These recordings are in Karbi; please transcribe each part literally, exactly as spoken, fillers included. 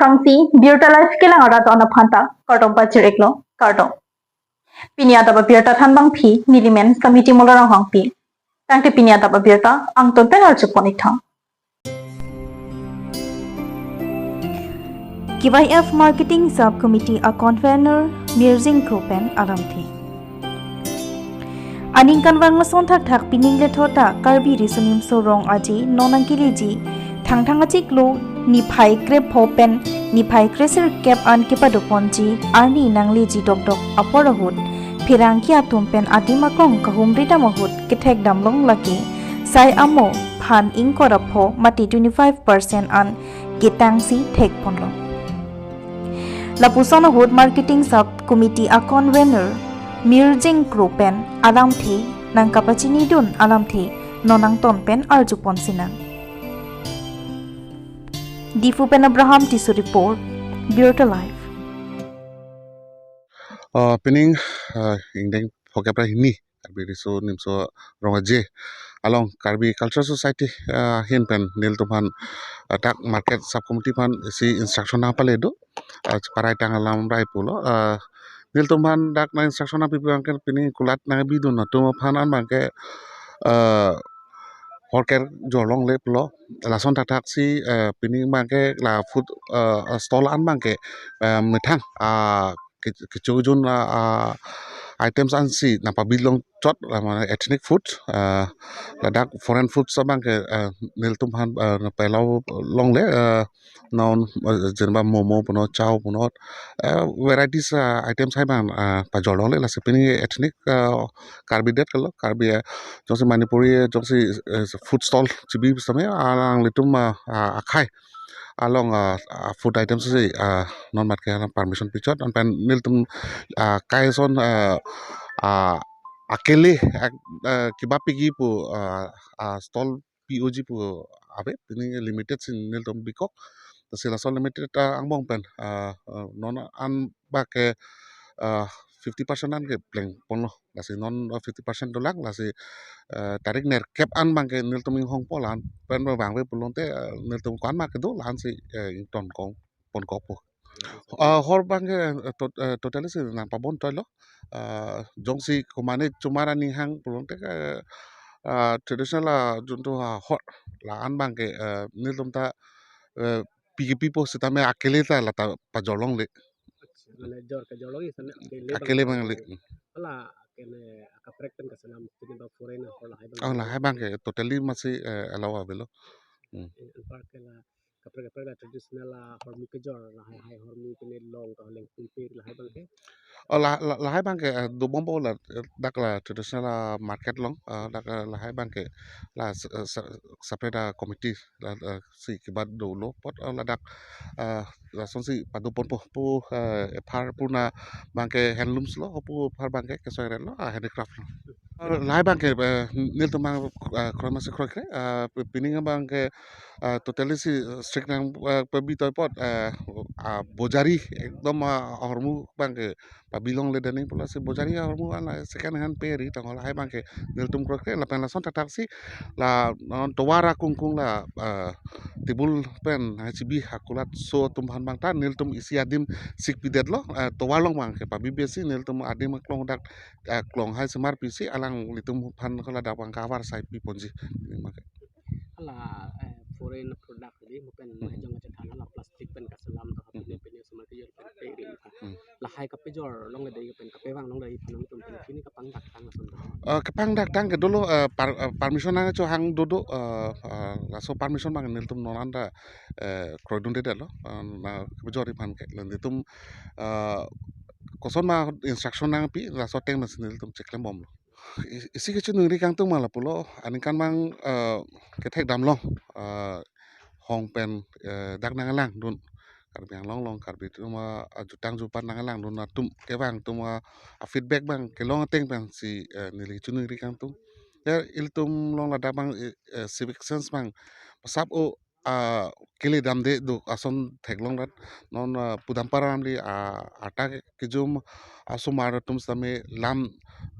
Tangsi birta live kelang arat on aphanta kardom pajir-iklo, kardom. Pini adap abirta thanbangpi nelimen Samiti Molo Ronghangpi. Tangte pini adap abirta angton pen arjupon-iktha. K Y F Marketing Sub Committee a convener Mirjing Kro pen alamthe. Aningkanvang ason thakthak pining lethota Karbi Riso Nimso Rong Aje non nangkeleji Thangthang achiklo niphai krepho pen niphai kresirkep an kepadoponji arni nangleji dokdok apor ahut pherangke atum pen adim aklong kahumri dam ahut kethek damlong lake sai amo phan ingkoi ra pho mate twenty-five percent an ketangsi thekponlong. Lapuson ahut Marketing Sub Committee a convener Mirjing Kro pen alamthe nangkapachinidun alamthe non angton pen arjuponsinang. Diphu pen Abraham Tisso report, Birta Live. Uh, pining uh, ingdeng phokep ra hini Karbi Riso Nimso Rong Aje along Karbi Cultural Society uh, ahin pen nelitum aphan uh, dak market sub committee aphan isi instruction nangpale do, uh, parai tang alam rai pulo, uh, nelitum aphan dak nang instruction nangpipi abangke pining kulat nangpidun atum aphan an abangke uh, horker jorlongle pulo, lason thakthak si uh, pining abangke la food uh, stall an abangke uh, methang uh, ke- kechojun uh, uh, items ansi nangpabilong chot uh, mane ethnic food uh, ladak foreign food abangke uh, nelitum aphan uh, nangpalongle uh, non uh, jenba momo puno, chow puno uh, varieties uh, items hai abang uh, pajorlongle, lasi pining ethnic uh, Karbi det kalo Karbi uh, jongsi Manipuri uh, jongsi uh, food stall chibi same alanglitum uh, uh, akhei along uh, uh, food items si uh, non mat ke alang permission pichot anpen nelitum uh, kai ason uh, uh, akele uh, uh, kebapiji pu uh, uh, stall P O G pu ave, pining limited si nelitum bikok. Lasi lason limited uh, angbong pen uh, uh, non an abangke uh, fifty percent an ke plengponlo. Lasi non uh, fifty percent dolang, lasi uh, tarik nerkep an abangke nelitum inghongpo, la-an pen abang ave pulote uh, nelitum ko-an ma kedo la-an si uh, ington kong ponkokpo. Uh, hor abangke uh, tot- uh, totally si nangpabontoilo. Uh, jongsi komane chomar aning hang pulote uh, uh, traditional uh, juntu uh, hor la-an abangke uh, nelitum ta uh, P K P po sitame akele ta lata pajorlongle. Mane jor kejorlong isan akele akele abang le. Ala akele akaprek pen kaselam tini ba foreign hor lahai abang. Oh, lahai abangke totally masi uh, allow avelo. Hmm. Eh, anpar ke la kaprek kaprek la traditional la hormu kejor lahai hai hormu pine long to leng pumpe lahai abangke. Oh, la la lahai abangke uh, dobompo la uh, dak la traditional la market along uh, dak uh, lahai abangke la s- uh, sa- separate uh, committee la uh, si kebat dolo apot uh, ladak uh, lason si padoponpo pu uh, ephar puna abangke handlooms lo, pu ephar abangke kesoiren lo uh, handicraft lo. Uh, lahai abangke uh, nelitum abang uh, kroima si kroikre uh, pi- pining abangke uh, totally si uh, strict nang uh, pabitoi apot uh, uh, bojari ekdom uh, ahormu abangke pabilongle daning pulo, si bojari ahormu an la second hand pe ri tangho, lahai abangke nelitum kroikre lapen lason thakthak si la non tovar akungkung la uh, table pen hai chibi hakulat so atum aphan abang ta nelitum isi adim sikpidetlo uh, tovar along abangke pabibe si nelitum adim aklong dak uh, klong hai semar pisi alanglitum aphan ko ladak abang cover sai piponji. Ala eh, foreign product di mo pen hmm, jong chethan ala plastic pen kaselam to hmm, pine pine semar kejor pen pe ri. Hmm. Lahai kapejorlongle dei pen kapevang longle pen tum pen pini kapangdak tang ason. Uh, kapangdak tang ke dolo uh, par, uh, permission nang cho hang dodo uh, uh, laso permission abang nelitum non anta uh, kroidunde detlo uh, na kapejor aphan ke la nelitum uh, koson ma instruction nangpi laso ateng masi nelitum cheklembomlo. I- isi kechiningri kangtung ma lapulo, aningkanvang uh, kethek damlong uh, hong pen uh, dak nanglangdun, Karbi Anglong along Karbi atum uh, jutang jupat nanglangdun atum kevang atum uh, feedback abang kelong ateng pen si uh, neli chiningri kangtung. Ya ilitum along ladak abang uh, civic sense abang pasap o uh, kele damde do ason theklong rat non uh, pudam param li uh, ata kejum asomar atum sitame lam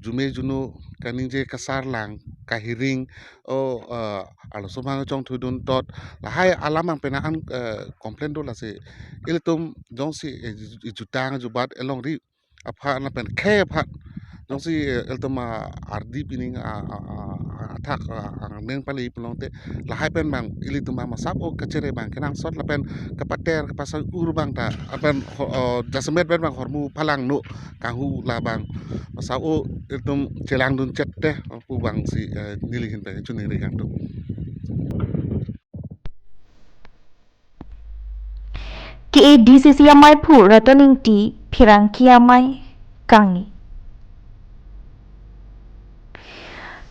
jume juno kaningje kasarlang, kahiring, o, eh, arloso abang chongthuidun tot, lahai alam abang penang an, eh, complain do lasi. Ilitum jongsi, eh, ju-, jutang jubat alongri aphan lapen khei aphan jongsi, eh, ilitum, ah, ardi pining, ah, ah, ah, ah, athak, ah, ah, neng pali pulote lahai pen abang ilitum abang masap o kachere abang kenangsot lapen kapater kapasai ur abang ta lapen ho-, oh, jasemet pen abang hormu phalangno kanghu labang masap o ilitum chelangdun chette pu abangsi, eh, neli ahin pen choningri kangtung. K A D C C amaiphu Raton Ingti pherangke amei kangni.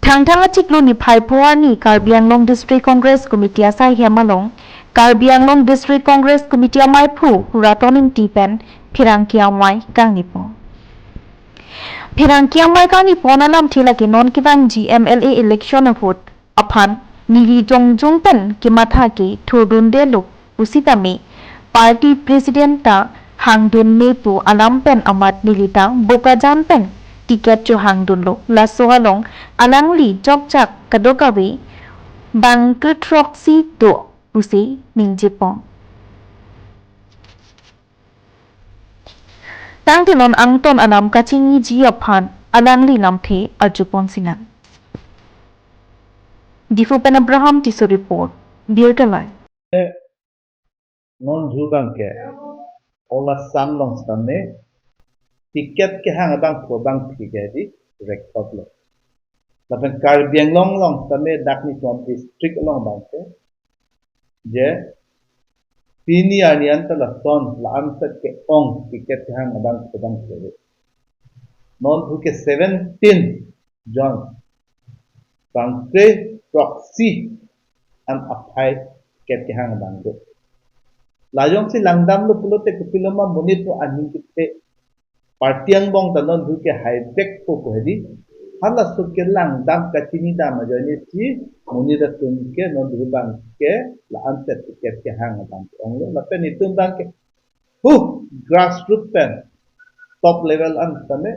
Thangthang achiklo niphai pho arni Karbi Anglong District Congress Committee asaihem along Karbi Anglong District Congress Committee amaiphu Raton Ingti pen pherangke amei kangnipo. Pherangke amei kangnipo alamthe lake non kevangji M L A election ahut aphan neli jongjong pen kematha ke thurdundelo pusitame party president ta hangdunme pu alam pen amat neli ta Bokajan pen ticket chohangdunlo. Laso along alangli chokchak kadokave bang kethroksi do pusi ningjepon. Tangte non angton alam kachiniji aphan alangli lamthe arjupon sinang. Diphu pen Abraham Tisso report, Birta Live. Non thu abangke ola sang along setame ticket kehang abangphu abangphi ke di record lo. Lapen Karbi Anglong along setame dak nitum district along abangke je pini arni anta lason la-anset ke-ong ticket kehang abangphu abangphi. Non thu ke seventeen jon bang kre throksi an aphai ticket kehang abang do. La jongsi langdamlo pulote kopiloma monit atum aning kephe party angbong ta non thu ke haivekpo pu hedi. Halaso kelangdam kachinidam ajoine si monit atum ke non thu abangke la-anset ticket kehang abang onglo lapen itum abangke hu grassroot pen top level an tame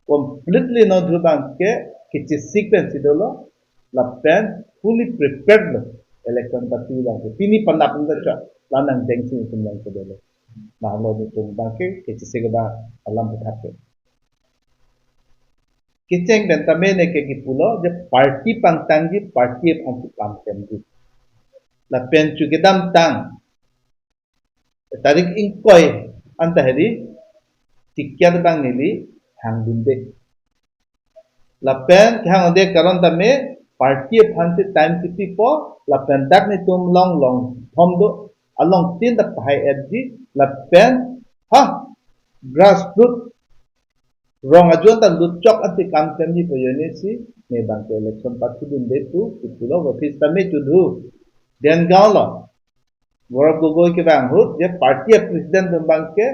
completely non thu abangke kechesik pensi dolo lapen fully prepared lo election party abangke pini panap nda cha lanang dengsi itum abangke dolo. Nahlo itum abangke kechesik abang alam pathak ke. Kecheng pen tame neke kipulo je party pangtangji party aphan si kam klemji. Lapen chu kedamtang tarik ingkoi anta hedi ticket abang neli hangdunde. Lapen kehangdunde karon tame party aphan si time kipipo lapen dak nitum long long thom do along tin dak pahai etji lapen ha grassroot rong ajon ta lutchok ansi kam klemji pu ajoine si ne abangke election pathudunde pu kipulo office tame chudhu Dengaon lo. Gaurav Gogoi kevang ahut je party president atum abangke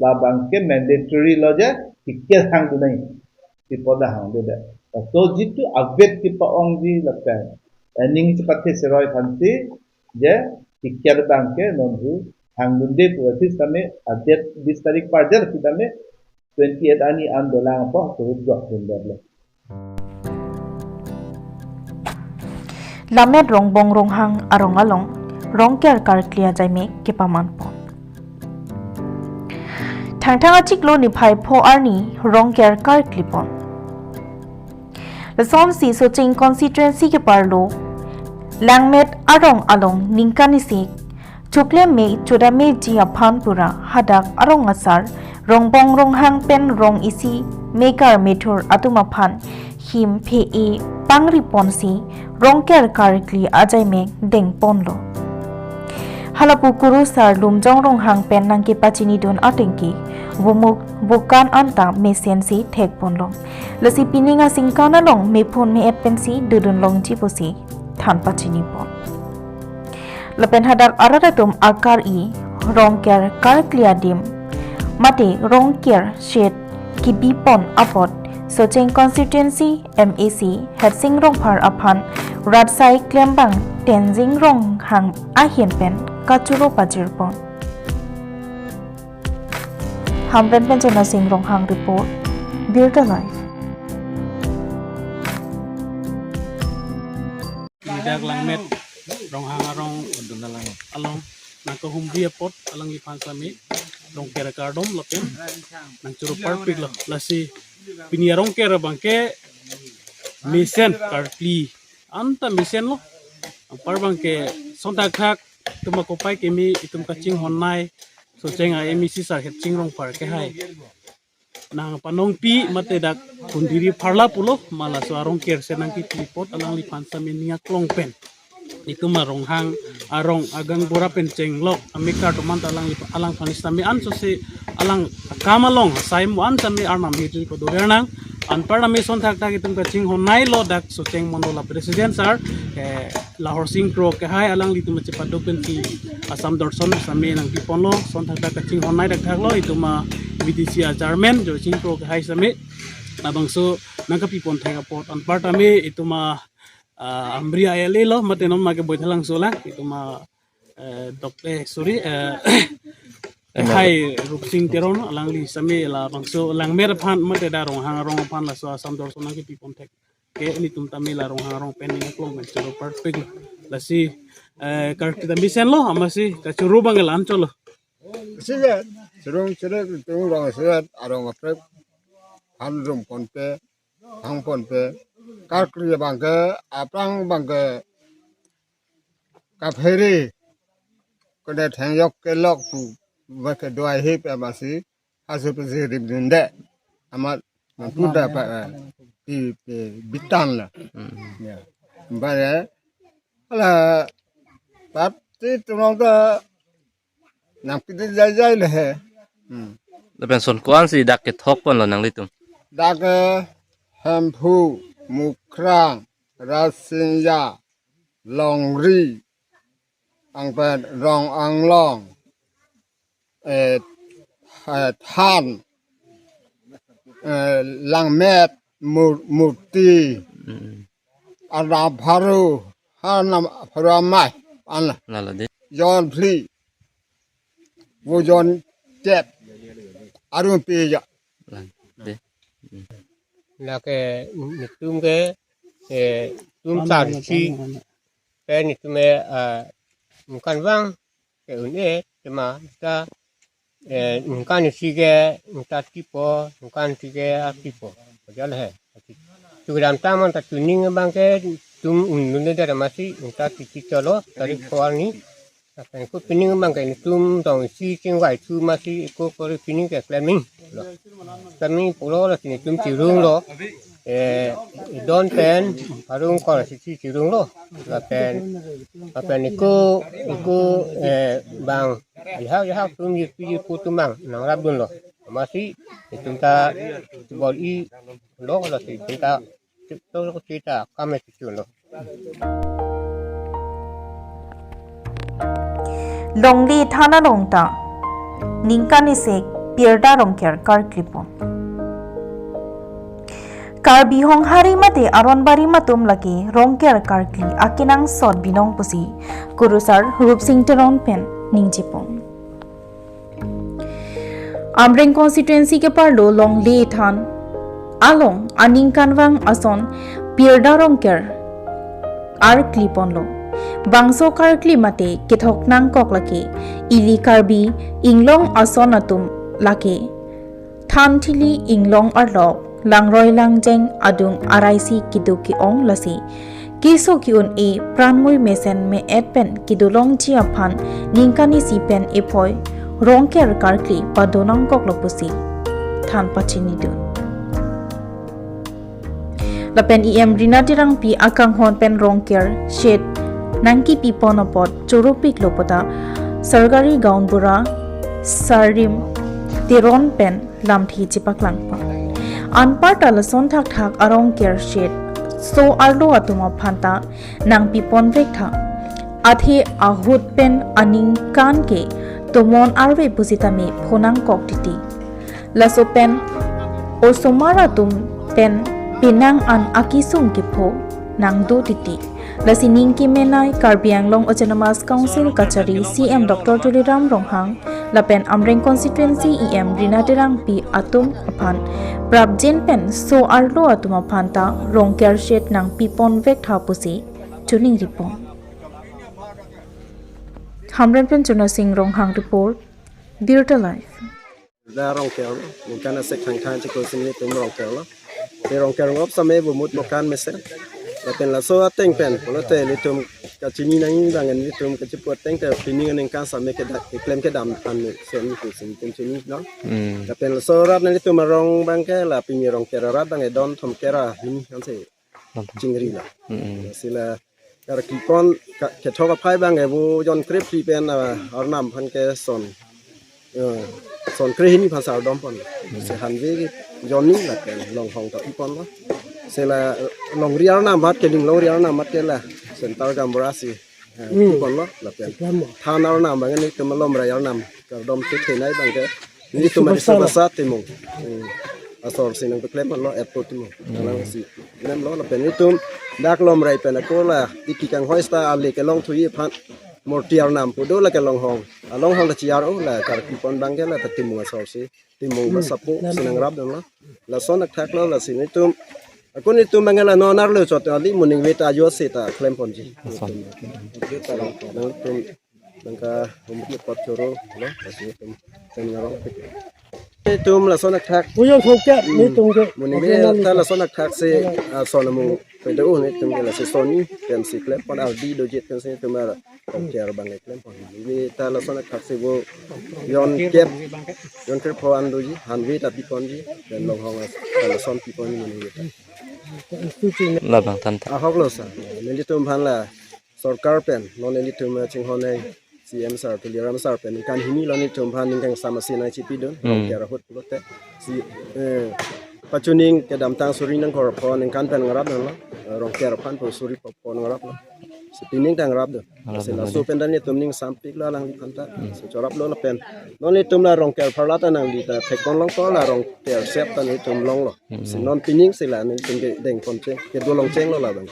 labangke mandatory lo je ticket hangdun nangji pu pu da hangdunde. So jitu avet kepa-ongji lapen aning chepathe seroi aphansi je ticket abangke non thu hangdunde pu office tame adet bis tarik parjat sitame twenty eight arni an dolang apot suhut jok dun dor lo. Lammet Rongbong Ronghang arong along Rongker karkli ajaimek kepamanpon. Thangthang achiklo niphai pho arni Rongker karklipon. Lasonsi Socheng constituency keparlo Langmet arong along ningkan isi choklemek chodameji aphan pura hadak arong asar Rongbong Ronghang pen rong isi mekar methur atum aphan him phe-e pangriponsi Rongker karkli ajaimek dengponlo. Halapu kurusar Lumjong Ronghang pen nangkepachinidun atengke vumuk vukan anta mesensi thekponlo. Lasi pining aningkan along mephun me-et pensi dodun longji pusi than pachinipon. Lapen hadak arat atum akar-i Rongker karkli adim mate Rongker shed kebipon apot Socheng constituency M A C Hersing Rongphar aphan rat asai klembang Tenzing Ronghang ahin pen kachoro pajirpon. Hamren pen Chona Sing Ronghang report, Birta Live. Dak Langmet Ronghang arong along nangkahumri apot alangliphan sitame Rongker akardom lapen nangchoro parpiklo. Lasi pini a-Rongker abangke mesen, karkli anta mesenlo. Anpar abangke sonthakthak itum akopai keme, itum kachinghonnei Socheng a-M A C Sar Hepching Rongphar kehai nangpanongpi mate dak kundiri pharla pulo, ma laso a-Rongker si nangkipi apot alangliphan sitame ning aklong pen itum a-Ronghang arong agaonbura pen chenglok amekar atum anta alangli, alangphan sitame ansose alang akam along asai mo an sitame arnam hiri padover nang. Anpar tame sonthakthak itum kachinghonneilo dak Socheng Mondol a-President sir, eh, Lahor Sing Kro kehai, alanglitum chepaduk pensi Assam Darshan sitame nangpiponlo. Sonthakthak kachinghonnei thakthaklo itum a-V D C a-Chairman Joysing Kro kehai sitame. Labangso nangkapipon thek apot anpar tame itum a, ah, Amri a-L A lo, mate non make Boithalangso lang, itum a, eh, Dok, eh, sorry, eh, M L A. Hai Rupsing Teron, alangli sitame labangso Langmet aphan mate dak Ronghang arong aphan laso Assam Darshan nangkipipon thek ke nelitum tame la Ronghang arong pen ning aklong pen choro parpiklo. Lasi, eh, karkli ta mesenlo, amatsi kachoro abang la-anchotlo. Sivet, choro choro tung rong sivet, arong aprek, han rum ponpe, hang ponpe, karkli abangke, aphrang abangke, kaphere, kone thengjok kelok pu, bake dua hip amatsi, hasu pesi rip dunde, amat mampu dapat, eh, di, di bitan la. Hmm. Ya. Mbak ya, ala, pati tulong ke, nang pidi jai jai le he. Hmm. Lapen son ko-ansi dak kethok ponlo nanglitum? Dak ke Hemphu, Mukrang, Rasinja, Longri, anpen Rong Anglong, eh, eh, Than, eh, Langmet, Mur-, Murti, Hmm. Arnam Pharo, Arnam Pharo amei, an la. Lalo de. Jon Phli, Vojon Chet, Arun Pija. Lalo de. Lake netum ke, eh, tum sar isi pen netum, eh, ah, ningkan vang ke un-e tema ta, eh, ningkan isi ke ningta tipo, ningkan isi ke atipo. Jal he. Chukram taman ta tuning abangke tum un-e dera amatsi ningta titi cholo tarik ko arni. Lapen ko pining abangke netum tong isi chingvai thu amatsi ko kori pining ke klemming lo. Klemming pulo lasi netum chirunglo. Eh, don pen arung kor si chirunglo. Lapen, lapen iko, iko, eh, bang ihak ihak tum yirpi yirpo atum bang nangrapdunlo. Amatsi netum ta bor-ilo, lasi netum ta to sita kame si chunlo. Longle Than along ta ningkan isi pirda Rongker karkli pon. Karbi Honghari mate Aronbari atum lake Rongker karkli akenangsot binong pusi Kurusar Rupsing Teron pen ningje pon. Amreng constituency keparlo Longle Than along aningkanvang ason pirda Rongker arkli ponlo. Bangso karkli mate kethok nangkok lake ili Karbi Anglong ason atum lake Thanthili Anglong arlo langroi langjeng adung araisi kedo ke-ong lasi keso ke-un-e pranmui mesen me-et pen kedolongji aphan ningkan isi pen ephoi Rongker karkli padonangkoklo pusi than pachinidun. Lapen E M Rina Terangpi akanghon pen Rongker shed nangkipi pon apot choropiklo puta Sarkari Gaonbura Sarim Teron pen lamthe chepaklang pon. Anparta lason thakthak a-Rongker shed so-arlo atum aphanta nangpi ponvek tha. Athe ahut pen aningkan ke tomon arve pusitame phonangkok titi. Laso pen osomar atum pen penang an akesung kepho nangdo titi. Lasi ning kemenei Karbi Anglong Autonomous Council kachari C M Doctor Tuliram Ronghang lapen Amreng constituency E M Rina Terangpi atum aphan prapjin pen so-arlo atum aphanta Rongker shed nangpi ponvek tha pusi Chuning Ripon. Hamren pen Chuna Sing Ronghang report, Birta Live. Da Rongker, ningkan asek thangthang chiklo sini tum Rongker lo. Te Rongker ngop same bumut mokan mesen. Lapen laso ateng pen, pulote ilitum kachini nangji abang ilitum kachipu ateng te pining aningkan same keda-, keklem kedam an sen ilitum chini lo. Hmm. Lapen laso rat nanglitum arong abangke la pini Rongker arat abang edon thomkep ra hini ansi chingri lo. Hmm. Sila karkipon ka-, kethok aphai abang evo jon krephli pen, ah, arnam aphan ke son, eh, son krehini aphan sar dompon. Si hanve jonni lapen longhong ta pipon lo. Sila longri arnam amat ke ling longri arnam amat ke la center gaonbura si, eh, Hmm. pipon lo lapen Reklamo. Than arnam abang ilitum Lomrai arnam kardom chethenei abangke ilitum Subasa. Subasa Timung. Hmm. Asor si nangpeklem lo airport Timung. Hmm. Alang si klem lo lapen ilitum dak Lomrai pen ako la tiki kanghoi seta ale kelong thuji aphan murti arnam pu do la kelonghong. Alonghong la chiar o la karkipon abangke la ta Timung asor si. Timung Hmm. Basapo Nam. Si nangrap dun lo. Lason athak lo lasi ilitum. Ako ilitum abangke la non arlo chot ali moning veta ajo seta klemponji. Lason. Nangtum nangka humri pot choro lo, lasi ilitum pen ngarong. Ilitum lason athak. Uyon thongkep, Hmm. Ilitum ke. Moning Oke, ve nang ta ilitum. Lason athak si, ah, son amung pedo ilitum ke lasi sonni, pen si klempon ardi dojet pen si ilitum ar Rongker abang klempon. Ve ta lason athak si vo jon kep, jon krepho an doji, hanve ta piponji, pen longhong as, ta lason piponji moning ve ta. Labang than tha. Ahok lo sa, nelitum aphan la sorkar pen, non nelitum, eh, chinghon hai C M sir, Tuliram sir pen, ningkan hini lo nelitum aphan ningkan sama si nangchipidun, Hmm. Rongker ahut pulote. Si, eh, pachuning kedamtang suri nangkor pho, ningkan pen ngarap nang lo, eh, Rongker aphan po suri po, po ngarap lo. Si pining ta ngarap dun. Ngarap Si dun laso aja. Pen ta nelitum ning sampik lo alangliphan ta. Hmm. Si chorap lo lapen. Non nelitum la Rongker pharla ta nangli ta thekpon long ko la Rongker sep ta nelitum long lo. Hmm. Si non pining si la nelitum kedeng poncheng, kedo longcheng lo labang.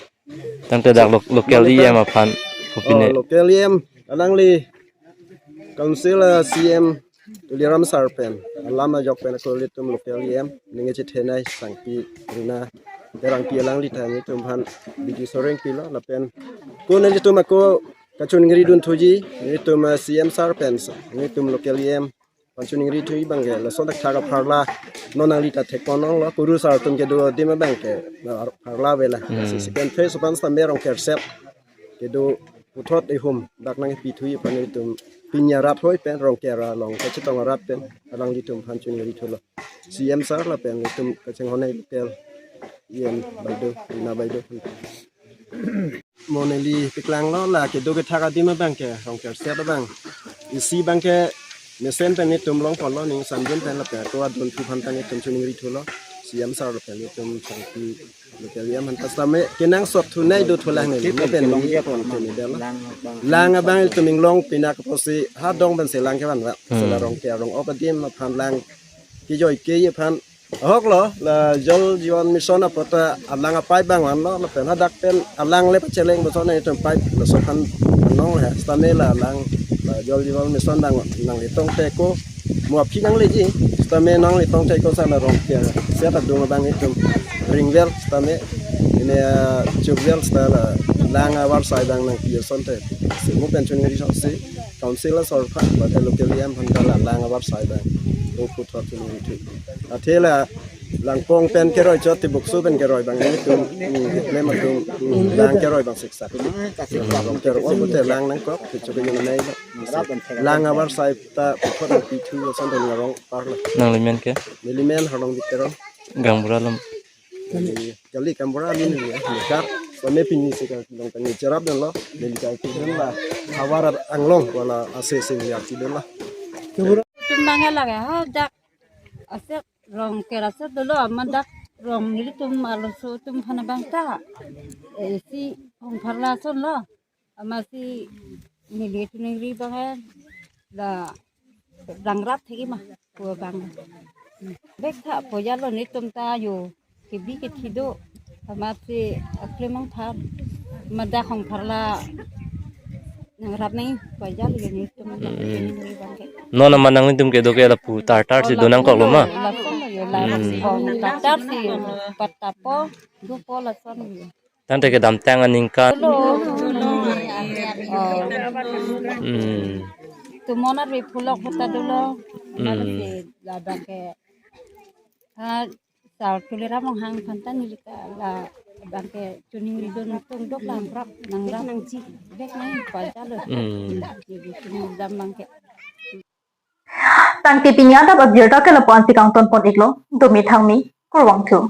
Tangte dak lo-, local Mane ta E M aphan, Oh, opine. Local E M, alangli council, ah, C M, Tuliram sir pen, alam ajok pen ako ilitum local E M, ningje chethenei Sangpi Rina Terangpi alangli ta nelitum aphan bidi soreng pilo lapen. Ko nelitum ako kachuningri dun thuji, nelitum, ah, C M sir pen, nelitum local E M, pachuningri thuji abangke, lason athak apharla, non nangli ta thekpon long lo, kurusar atum kedo adim abangke, na pharla avela. Hmm. Si second phase aphan seta me Rongker sep, kedo puthot ihum, dak nangpi thuji aphan nelitum, pini arat hoi pen, Rongker along, kachetong arat pen, alanglitum aphan chuningri thulo. C M sir lapen, ilitum kachinghon hai local, E M Baido, Rina Baido. Mo neli paklang lo la kedo kethak adim abangke Rongker sep abang. Isi abangke mesen pen nelitum longpon lo ning samjin pen lapen ako adun thu aphan ta nelitum chuningri thulo. C M sir lapen nelitum Sangpi local E M aphan ta seta me kenangsot thunei do thulang neli. Mo pen neli, pen neli delo. Lang abang ilitum inglong pinak apotsi ha dong pen si lang kevan ra. Hmm. Sela Rongker arong op adim aphan lang kejoi keji aphan Ahok lo, la Jal Jeevan Mission apot ta alang apipe abang vanlo, lapen hadak pen alang le pacheleng bosona itum pipe, laso aphan anong le, sitame la alang, la Jal Jeevan Mission abang nanglitong te ko, mo aphi nangleji, sitame nanglitong te ko sala Rongker seta adung abang itum ringvel sitame, ini, ah, chukvel seta la lang avarsai abang nangpi asonte, si mo pen chuningri asonsi, council asor aphan, ba local E M aphan ta la lang avarsai abang, o puthot chuningri thu. Athe la Langpong pen keroi chot, Tibuksu pen keroi abang itum, hmm, keklem atum, hmm, lang keroi abang siksak. Lang keroi, o pute lang nangkok, kecho ke yung nai lo. Lang avarsai ta puthot nangpi thu asonte ngarong apar lo. Nanglimen ke? Nelimen Harlongbi Teron. Gaonbura alam. Kali, kali gaonbura alam neli, neli kar, sone pini si ka long tang cherap dunlo, neli ka pi dunlo, avar anglong wala ase sing ya pi dunlo. Tum bang lage, ha, dak, ase Rongker ase dolo, amat dak rong nelitum arloso atum aphan abang ta. Eh, si hong pharla asonlo. Amatsi neli chuningri abang, eh, la nangrap thekji ma, pu abang. Bek tha pu jalo nelitum ta yo kebi kethi do. Amatsi aklem angthar, amat dak hong pharla nangrap nangji pu jalo yo nelitum Hmm. chuningri abang ke. Non amat nanglitum kedo ke lapu tartar si Oh, do nangkoklo ma? Lason lo yo, la Hmm. hong tartar si patapo, dopo lason lo yo. Tangte kedamtang aningkan. Dolo. Oh. Hmm. Tumonat ri pulok puta dolo. Hmm. Si labang ke. Ah, sar Tuliram Ronghang aphan ta neli ta labang ke chuning ridon tung dok lam prap nang rap nang ji. Bek nang pal ta lo. Hmm. Chuning dam bang ke. Tangte pini adap abirta ke lapu-an si kangton pon iklo, domi thangmi, kurvangthu.